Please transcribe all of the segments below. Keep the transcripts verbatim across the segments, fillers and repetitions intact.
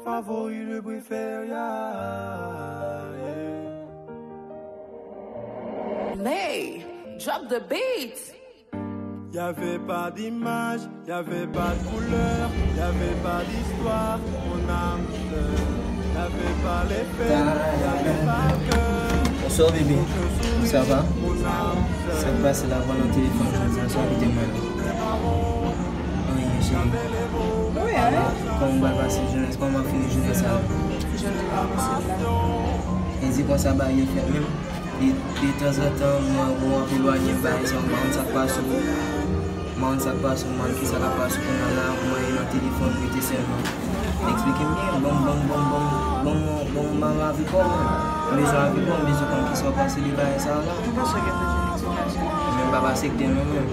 Favori de préfère, yeah. Nay, drop the beat. Y avait pas d'image, y avait pas de couleur, y avait pas d'histoire, mon âme sœur. Y avait pas les faits, y avait pas le cœur. Bonsoir bébé. Ça va? Sa k pase la, pran nan telefòn jodi a, sa ki te mwen la? Anyen, cheri. Wi, anyen. Kòman w pral pase jounen? Kòman w ap fini jounen sa la? Jounen an pase la. E di konsa bagay yo fèt menm. De, de tanzantan, mwen, mwen ap elwanye m bagay sa, m pa konn sa k pase w. M pa konn sa k pase w, m pa konn kisa k ap pase w kounye a la, mwen nan telefòn, rete sèlman. Eksplike m byen, ban m, ban m, ban m, ban m, ban m, ban m, ban m, ban m avè w, mwen. M bezwen avè w, mwen bezwen konn kisa w panse de bagay sa a la. Mwen panse w gen tout yon eksplikasyon. Men m pa pase k te non, men.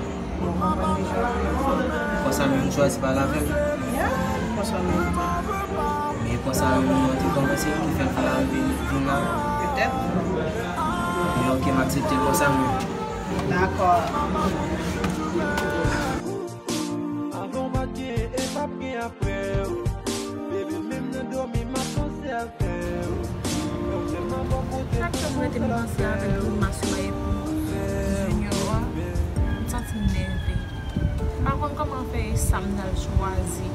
Konsa menm ou chwazi pale avè m? Ya, konsa menm. Men konsa menm ou te kòmanse ki fè l fin arive vin la? Petèt. Men oke, m aksepte l konsa menm. Dakò. Avan w pa t gen e p ap gen apre w. Bebe, menm nan dòmi, m ap panse avè w. Chak jou m rete m panse avèk grimas yo bay pou Junior an, m santi m nève. M pa konn kòman fè e sa m t al chwazi.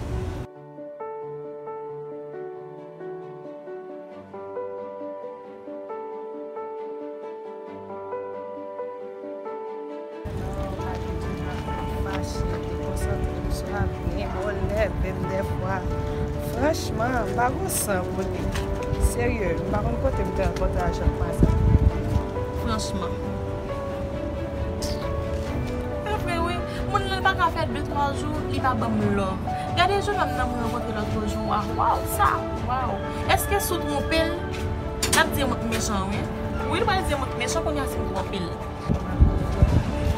Fache, dekonsantre m sou lavi, gen bò l nève m dèfwa. Franchman, m pa gon san pou li. Serye, m pa konn kote m te rankontre a jan k pase. Franchman. E vre wi, moun nan pa ka fè de twa jou, li pa ban m love. Gade jennonm nan mwen rankontre lòt jou a. Waw, sa, waw. Èske si w twonpe l, l ap di mwen k mechan, wi. Wi, li pral di mwen k mechan kounye a si m twonpe l.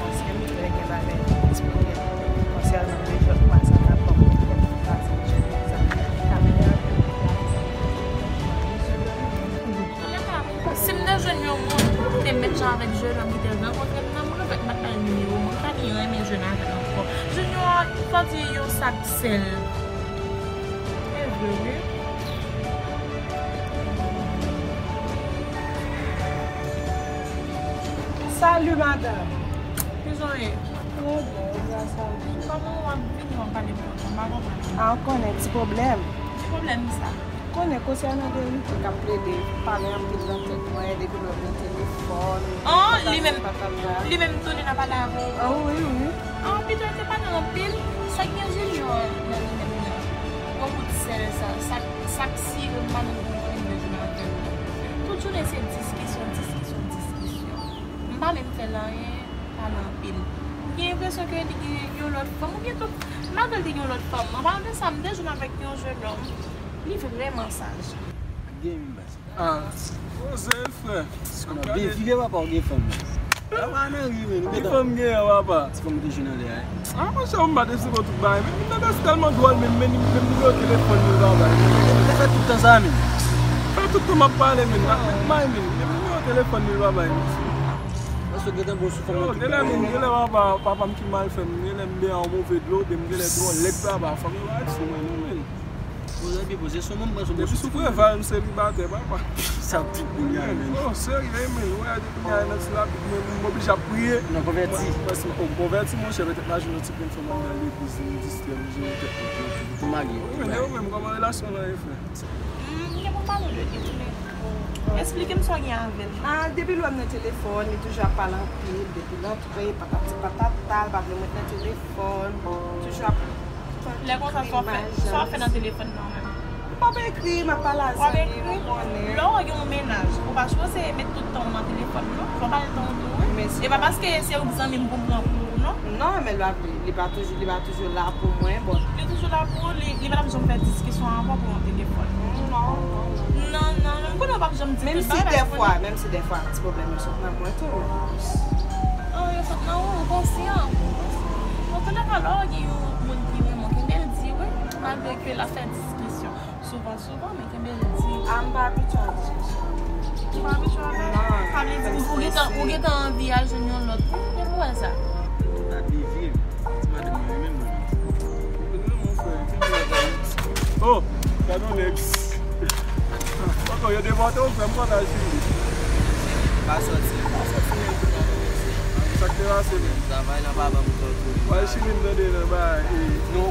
Paske m trè gen bagay pou m eksplike konsènan de jèn fwa sa k ap ban m pwoblèm, pase jèn sa k ap mennen anpil pwoblèm. Antoulèka, si m te jwenn yon moun ki te menm jan avèk jennonm ki te rankontre m nan, mwen, m t ap ba l nimewo mwen, m pa ni renmen jwenn avè l ankò. Junior, sa di yon sak sèl. E vre, wi. Salut, madame. Kijan w ye? Trè byen, e gras a Dye. Kòman w ap vini w ap pale m konsa? M pa konprann. A, w konnen, ti pwoblèm. Ki pwoblèm sa? Konnen konsènan de Ricky k ap plede pale anpil nan tèt mwen depi lè w gen telefòn. An, li menm, patati patata. Li menm tounen ap pale avè w. An, wi, wi. An, pito l te pale anpil. Sa k gen Junior nan li menm nan? Yon kout sèl sa. Sa, sa k sire m pa menm gen yon pwoblèm de jounen avè l. Tout jounen se diskisyon, diskisyon, diskisyon. M pa menm fè l anyen, pale anpil. M gen enpresyon ke li gen yon lòt fanm, oubyen tou, malgre l te gen yon lòt fanm, an palan de sa, m te jwenn avèk yon jennonm. Li vrèman saj. Gen yon baz. Ah. Poze l, frè. Kòman byen figye papa w gen fanm. Papa nan ri, men. Ki fanm gen an, papa? Ti fanm ou te jwenn anlè a, wi. Ah, monchè, m pa te sipòte tout bagay. Men, men, nèg la tèlman dwòl, men, men, men nimewo telefòn li pa bay. Li fè tout tan sa, men. Fè tout tan m ap pale, men. Ak may, men. Men nimewo telefòn li pa bay, men. Paske w gentan bon sou fanm nan. Yo, tout genlè, men, genlè papa, papa m ki mal fè m. Genlè m benyen yon move dlo, oubyen m genlè dwòl, lèd papa, fanm yo pa sou mwen, non, men. Poze byen, poze sou mwen, m pran sou bòs. Depi sou Preval, m selibatè, papa. Sa ap di kounye a, men. Oh, serye, men. Wè, depi kounye a, nan ti lapid, men, m oblije ap priye. Nan konvèti. Mwen, mwen, si m konvèti, monchè, petèt m a jwenn yon ti grenn fanm anndan legliz, li distrè m, jere tèt mwen. Ou marye? Wi, men, ou menm, kòman relasyon w lan ye, frè? M gen pou m pale w de li, wi, men. Eksplike m sa w gen avè l. Ah, depi lè m nan telefòn, li toujou ap pale anpil, depi l antre, patati patata, l pa vle m ret nan telefòn, toujou ap Lè konsa, sa w fè, sa w ap fè nan telefòn nan menm? M p ap ekri, m ap pale a zanmi m, ou konnen. Lè w gen yon mennaj, ou pa sipoze met tout tan w nan telefòn, non. Fò w ba l tan w tou, wi. E pa paske se ou k zanmi m pou m pran pou ou, non. Non, men l pa, li pa toujou, li pa toujou la pou mwen, bon. Li toujou la pou ou, li, li pa t ap janm fè diskisyon avè w pou yon telefòn. Non, non, non. Non, non, non, m konnen w p ap janm di tout bagay. Menm si dèfwa, menm si dèfwa, ti pwoblèm yo sot nan mwen tou. Oh, yo sot nan ou, ou konsyan. Antoulèka, lè w gen yon moun ki renmen w, kenbe l di, wi. Malgre ke l ap fè diskisyon souvan, souvan, men kenbe l di. Ah, m pa abitye a diskisyon. Ou pa abitye avè l? Non. Sa vle di, ou gentan, ou gentan anvi al jwenn yon lòt. Wi, men ou wè sa. Abitye. Ti madanm mwen renmen mwen. Ou renmen mwen, frè. Kenbe l la. Oh, gade yon nèg. Yo depòte w frè m, kontan Chili. Pa sòti, pa sòti menm kounye a non mesye. Sa k te pase menm? Travay lan pa ban m tan tou. Wè Chili m tande nan bagay. Non,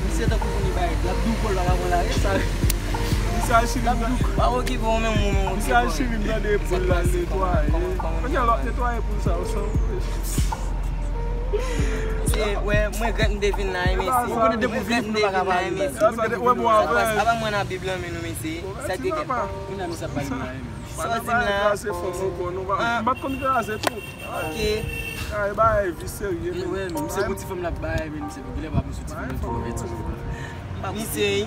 misye tankou kounye bagay, l ap di w kòl la pa pran lari sa. Misye al Chili m tande. Pa okipe w menm ou menm okipe w. Misye al Chili m tande poul la l netwaye. Kòman, kòman, kòman, kòman. Kòman l ap netwaye poul sa ou san. Mesye, wè, m regrèt m te vin la wi mesye. Ou konnen depi w vini pou nou pa ka pale. Sa te wè bon avè. Apa mwen nan Bib lan men nou mesye. Sa te gen. Kounye a misye ap pale m la wi. Sòti m la. Kraze fanm ankò nou pa. M pa t konn kraze tou. Ok. Ay bagay vi serye men. Wè, misye gon ti fanm l ap bay men misye gen lè pa misye ti fanm tou vè ti fanm. Misye,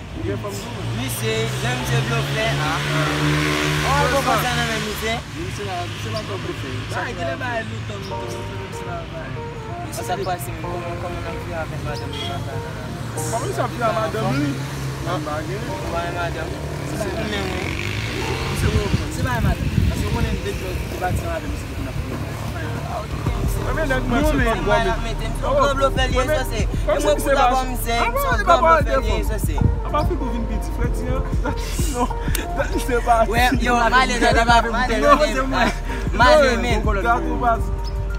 misye, jan misye blofè a. An, al pran sa nan men misye. Misye la, misye la twò blofè. Bagay genlè bagay loutan, loutan, loutan, misye la bagay. Sa k pase menm? Kòman, kòman n ap viv avèk madanm li pa ka nan la? Kòman misye ap viv ak madanm li? Nan bagay. Ou pa gen madanm? Se ou menm wi. Se ou menm. Se pa madanm. Paske ou konnen depi lè ou te pati ann avè misye depi n ap viv. Premye nèg mwen se kòb gòmè. Premye nèg mwen se kòb gòmè. Apa figi w vin piti fredi an? Non, se pa. Yo, male, male, male, male. Gad ou baz.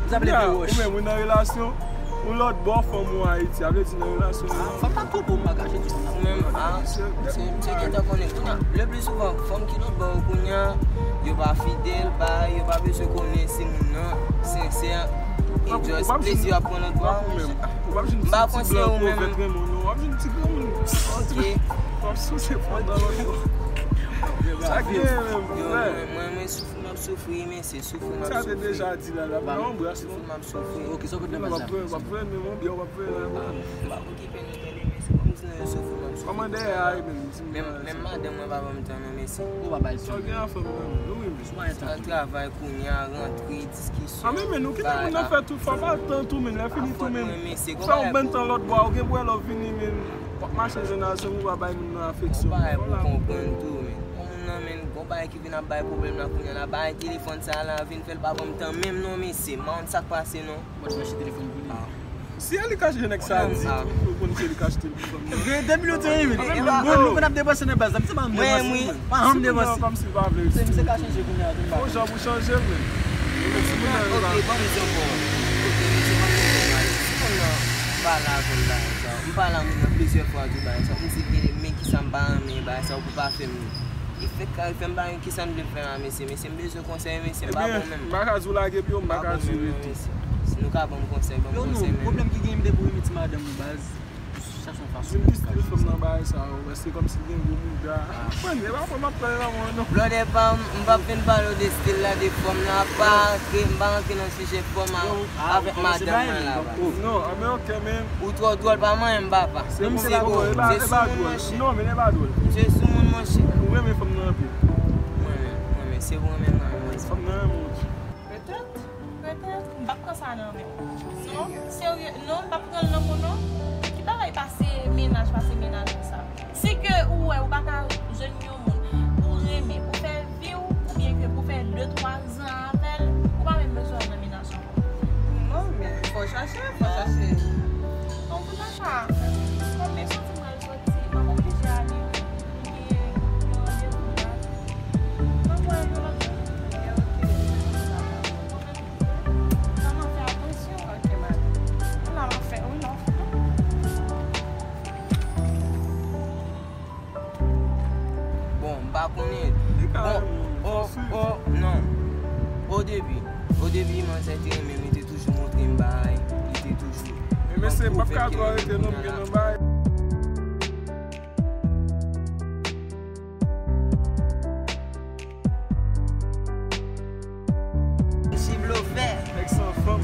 Ou menm ou nan relasyon. Ou lòt bò fanm ou Ayiti, a vle di nan relasyon an. Fanm pa twò bon, m pa kache di fanm nan. Ou menm, a, misye, misye gentan konnen. Kounye a, le pli souvan, fanm ki lòt bò yo kounye a, yo pa fidèl, pa, yo pa bezwen konnen si moun nan sensè, e just plezi y ap pran lòt bò. M pa konseye ou menm. Ok. Sa gen menm, frè. Yo, mwen, mwen, mwen soufri, m ap soufri, men se soufri, m ap soufri. Sa te deja di la, la, yon bras. Soufri, m ap soufri. Ok, sa w konn nan baz la? W ap fè, w ap fè, men yon byen, w ap fè la. M pa okipe nou tande, men se kòm si nou yo soufri, m ap soufri. Kòman dèyè a ye menm? Menm, menm madanm mwen pa ban m tan non, mesye. Ou pa bay tan. Sa w gen a fanm nan, nou menm. Al travay kounye a, rantre, diskisyon. A, men, men, nou kite moun nan fè tout, fè pa tan tou, men, lè fini tou, men. Fè yon bann tan lòt bò, ou gen pou wè lè w vini, men. W ap mache jèn a zanmi, w pa bay moun nan afeksyon. Ou pa pou konprann tou, men. Yon moun nan, men, gon bagay ki vin ap bay pwoblèm la kounye a la, bagay telefòn sa la, vin fè l pa ban m tan menm non, mesye. M pa konn sa k pase non. Mwen t mache telefòn pou li. Si e li k achte nèg sa di tou, ou konn se li k achte telefòn nan. Gen de milyon te rive. Bon, nou konn ap depanse nan baz la, misye pa janm depanse. Pa janm depanse. Kòmsi pa vle. Se misye ka chanje kounye a tou. Fò jan pou chanje, men. Ou gen timoun nan yo la. Ok, ban m di ankò. Ok, mesye, ban m di ankò. Si moun nan pale avè m bagay sa, m pale a moun nan plizyè fwa tou bagay sa, m di l men kisa m pa renmen bagay sa, ou pa fè m li. Li fèk kare fè m pa gen kisa m vle fè a mesye, mesye m bezwen konsèy mesye, m pa bon menm. M pa ka di w lage pye w, m pa ka di w rete. Si nou ka ban m konsèy, ban m konsèy menm. Pwoblèm ki genyen m depi w renmen ti madanm ou baz, chache yon fason. Di m ki stil fanm nan bagay sa yo, èske kòmsi l gen gwo bouda? Mwen, e pa mwen m ap pale nan mwen non. Blòdè pa m, m p ap vin pale w de stil la, de fòm la, pa rantre, m pa rantre nan sijè fòm avèk madanm mwen la. Non, men ok, men. Ou twò dwòl pa manyen m papa. Se sou moun monchè. Non, men e pa dwòl. Se sou moun monchè. Ou renmen fanm nan anpil. Mwen menm, mwen menm, se pou renmen mwen menm. Fanm nan renmen w tou. Petèt, petèt, m p ap pran sa nan men w. Non, serye, non, m p ap pran l nan men w non. Ki bagay pase mennaj, pase mennaj konsa? Si ke ou wè ou pa ka jwenn yon moun pou renmen, pou fè vi w, oubyen ke pou fè de twa zan avè l, ou pa menm bezwen al nan mennaj ankò. Non, men fò chache, fò chache. An tou ka, kòm men soti m pral soti, m ap oblije ale wi. M gen yon randevou la. M ap wè nou lòt jou. Ok, ok. Sèlman fè atansyon. Ok, madanm. Ou la, m ap fè, wi, m ap fè. Bon, m pa konnen. Bon, o, o, non. O debi, o debi, manzè te renmen m, li te toujou montre m bagay, li te toujou ban m pwovèb ki nan men li la. Chi blofè. Nèg san fanm.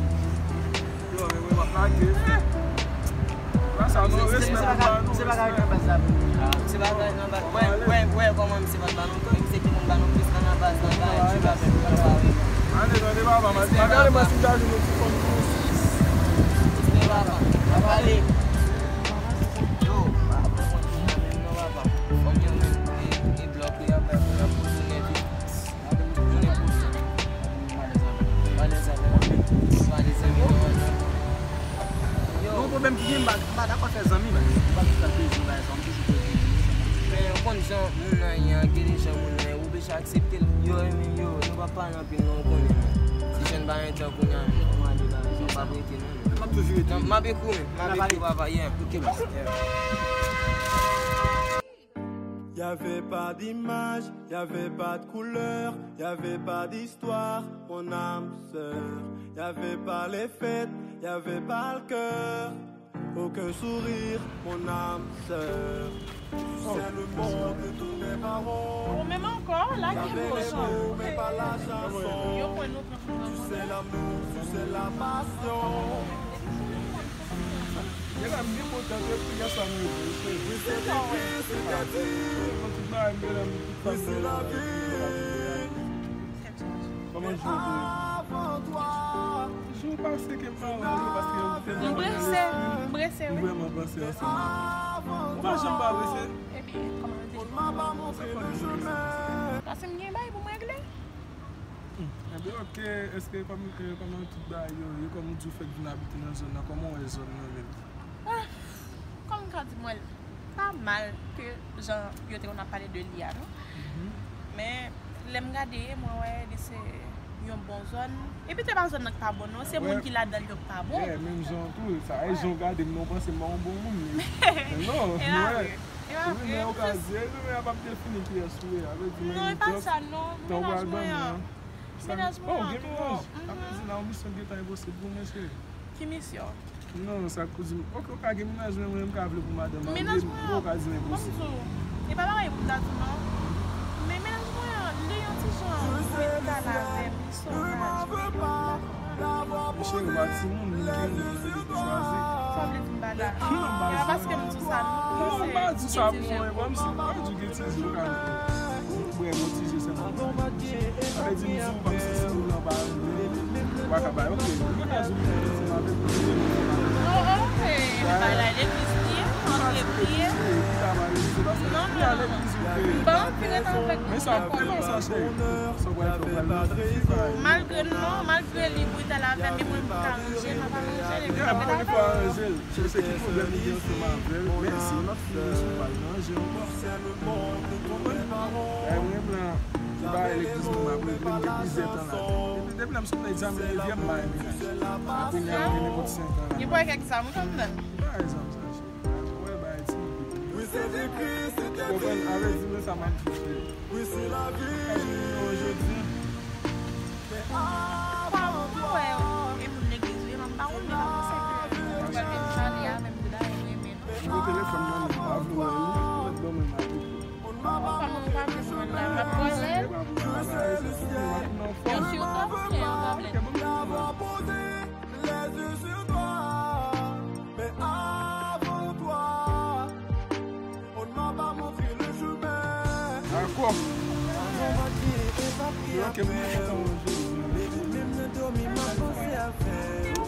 Yo, men mwen m ap lage. Pa sa non, respè pou ba nou. Misye pa ka ret nan baz la pou nou. Misye pa ka ret nan baz. Wè, wè, wè kòman misye pa t ba nou tan. Misye te konn ba nou plis tan nan baz la, ba nou ti bagay pou nou pa wè. Ale, tande papa, m al gade mwen si m ta jwenn yon ti fanm tou. Respè papa. N ap pale. Yo, m pa konn konn sa menm non papa. Fanm yo menm, e, e blòk yo ap bay pou y ap retounen vit. Yo, pwoblèm ki gen, m pa, m pa dakò fè zanmi, man. M pa dakò fè zanmi, m toujou fè zanmi. Men, ou konn jan moun nan ye an, gen de jan moun nan ye, ou Sa aksepte l. Yo, yo, nou pa pale anpil non, ou konnen. Ti jèn pa gen tan kounye a, non, m ale la, m p ap rete non. M ap toujou rete. Non, m ap ekri, m ap ekri, papa, yeah. Ok, baz. Yeah. Y avait pas d'image, y avait pas de couleur, y avait pas d'histoire, mon âme sœur. Y avait pas les fêtes, y avait pas le cœur. Aucun sourire, mon âme sœur. Tu sais le monde de tous mes parents. Ou menm ankò, la ki gwo chan. Yo pran nou pran. Tu sais l'amour, tu sais la passion. Gen la, m gen kontan de pri a sa nou ye, cheri. Tout bagay m gen la, m tout fanmi. Kòman jou w ye? Jou pase ke m pa wè w, paske ou te vrèman nan lespri m. M prese, wi. M vrèman panse ansanm avè w. Ou pa janm pa prese. Ebyen, kòman w te di? Paske m gen bagay pou m regle. Hmm. Ebyen, ok, èske kòm, eh, kòman tout bagay yo ye, kòm ou di w fèk vin abite nan zòn nan, kòman w wè zòn nan menm? Ah, kòm m ka di mwen, pa mal ke jan yo te konn ap pale de li a, non. Mhm. Men, lè m gade, mwen wè li se yon bon zòn. Epi, se pa zòn nan k pa bon, non. Se moun ki ladan l yo k pa bon. Yeah, menm jan tou. Sa, e jan w gade m, non, w panse m pa yon bon moun, men. Non, e pa vre. E pa vre. Wi, men okazyon, wi, men a p ap defini kiyès ou ye. A vle di, non, e pa sa, non. Tan w pral ban mwen an. Mennaj mwen an tou. Oh, gen mennaj. A vle di, la, yon misyon gentan enposib pou mwen, cheri. Ki misyon? Non, sa k pou di m, ok, ou ka gen mennaj, men mwen, m ka vle pou madanm an. Mennaj mwen an, ou ka di m enposib. Ban m di w, e pa bagay pou m ta di w, non. Men mennaj mwen an, li yon ti jan brital avè m, li sovaj. Men cheri, w pa timoun, li gen moun li vle pou chwazi. Sa vle di m pa la. Non, e pa paske m di w sa, non. Non, m pa di w sa pou mwen, kòmsi, m pa di w gen ti je, ou ka bwè yon ti je sèlman. Sa vle di m di w kòmsi si moun nan pa renmen, ou pa ka bay, ok, ou pa ka di m ansanm avèk mwen. Oh, ok. Epi bay la legliz li ye, antre priye. Non, non, non. M pa anvi ret avèk moun. Men sa, men sa, cheri. Sa w pral fè, w pral nan fi bay. Malgre non, malgre li brital avè m, men mwen m ka ranje l, m ap aranje l, epi m ap ret avè l. Cheri, se ki pwoblèm li gen ansanm avè l, men se yon lòt fi li sou paj nan je ankò. Ou konprann? Bagay mwen menm la, se bagay legliz mwen m ap regle, m gen plizyè tan la. Depi, depi lè m sot nan egzamen nevyèm, m pa gen mennaj. Apre, m gen nenpòt senk an la. Li bwè kèk zam, ou konprann? Li pa egzam sa, cheri. Ou wè bagay ti. Ou konprann? A vle di, men sa m ap di, cheri. Ou ka jwenn nimewo jodi. Mwen wè e moun legliz wi, m pa konn, men m pa panse ke ou pral vin pale avè m de bagay m renmen non. Ou telefòn nan, m pa vle wè li, ou mèt ban mwen mal. Ou pa, ou pa vle mwen la, m ap kole. Yon ti ou ka fè yon pwoblèm. Dakò. Ok, mwen kontan wè w jodi.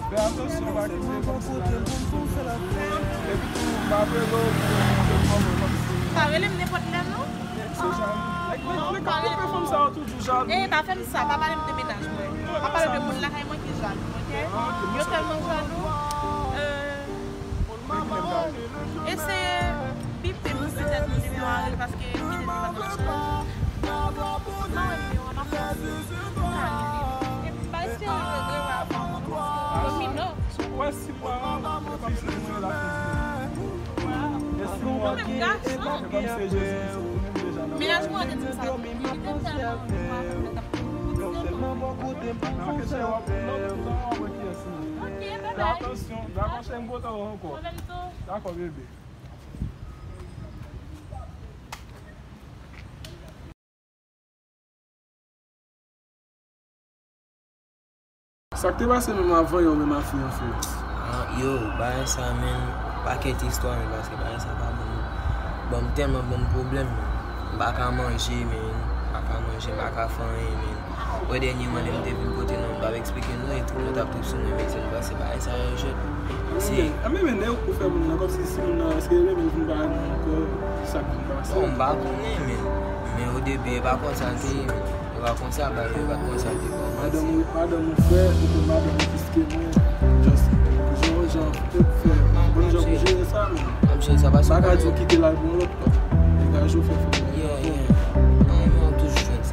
Fè atansyon, pa kite kòmsi la. Epi tou, pa rele w pou kòmsi. Pa rele m nenpòt lè, non. Se jan. Nèg, nèg, nèg k ap koupe fanm sa yo toujou jalou. E pa fè m sa, pa pale m de mennaj mwen. Pa pale m de moun lakay mwen ki jalou, ok? Yo tèlman jalou. Euh, Bon, eseye bipe m sou petèt nimewo a rele paske m kite li pa nan chaj. M pa wè nimewo a, m ap fè yon ti kale li. Epi m pa espere ke rewa a fè yon domino. Ou wè si mwa an, se kòmsi mwen la fè. E si mwa an, se kòmsi se Jezi ki sot li menm deja nan. Mennaj mwen an te di m sa tou. Li te tèlman bon avè m, li t ap fè m kout sèman. Ok, cheri, w ap, non, w ap wè kiyès li ye. Ok, bye bye. Fè atansyon. Dakò, cheri, m kontan wè w ankò. Mwen menm tou. Dakò, bebe. Sa k te pase menm avan yè w menm a fi an fè? Ah, yo, bagay sa, menm, pakèt istwa, menm, paske bagay sa pa ban m, ban m tèlman ban m pwoblèm, menm. M pa ka manje, menm. M pa ka manje, m pa ka fè anyen, menm. Wè dènyèman lè m te vin kote nou, m p ap eksplike nou, e tout moun t ap trip sou mwen, men se m panse bagay sa yo jwèt. Se. Anben, men, lè ou fè moun nan, kòmsi si moun nan, èske l renmen l vin ba nou ankò, ki sa k vin pase? Bon, m pa konnen, men, men o debi, e pa konsa l te ye, men. E pa konsa bagay yo, e pa konsa l te kòmanse. Madanm ou, madanm ou fè, ou konn madanm ou plis ke mwen, just, jan, jan, fè, fè, konn jan pou jere sa, men. M ap jere sa paske m pa ka di w kite l al pou yon lòt, degaje w fè fanm nan. Yeah, yeah. Non, men w toujou jwenn sa.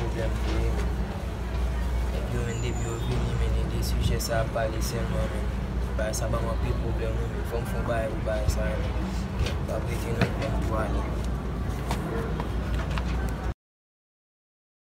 pwoblèm vre, men. Nèg yo, men, depi yo vini, men, de, de sijè sa ap pale sèlman, men. Bagay sa ban m anpil pwoblèm, wi, men. Fò m fè yon bagay pou bagay sa, men. M p ap rete non, men, m pwale.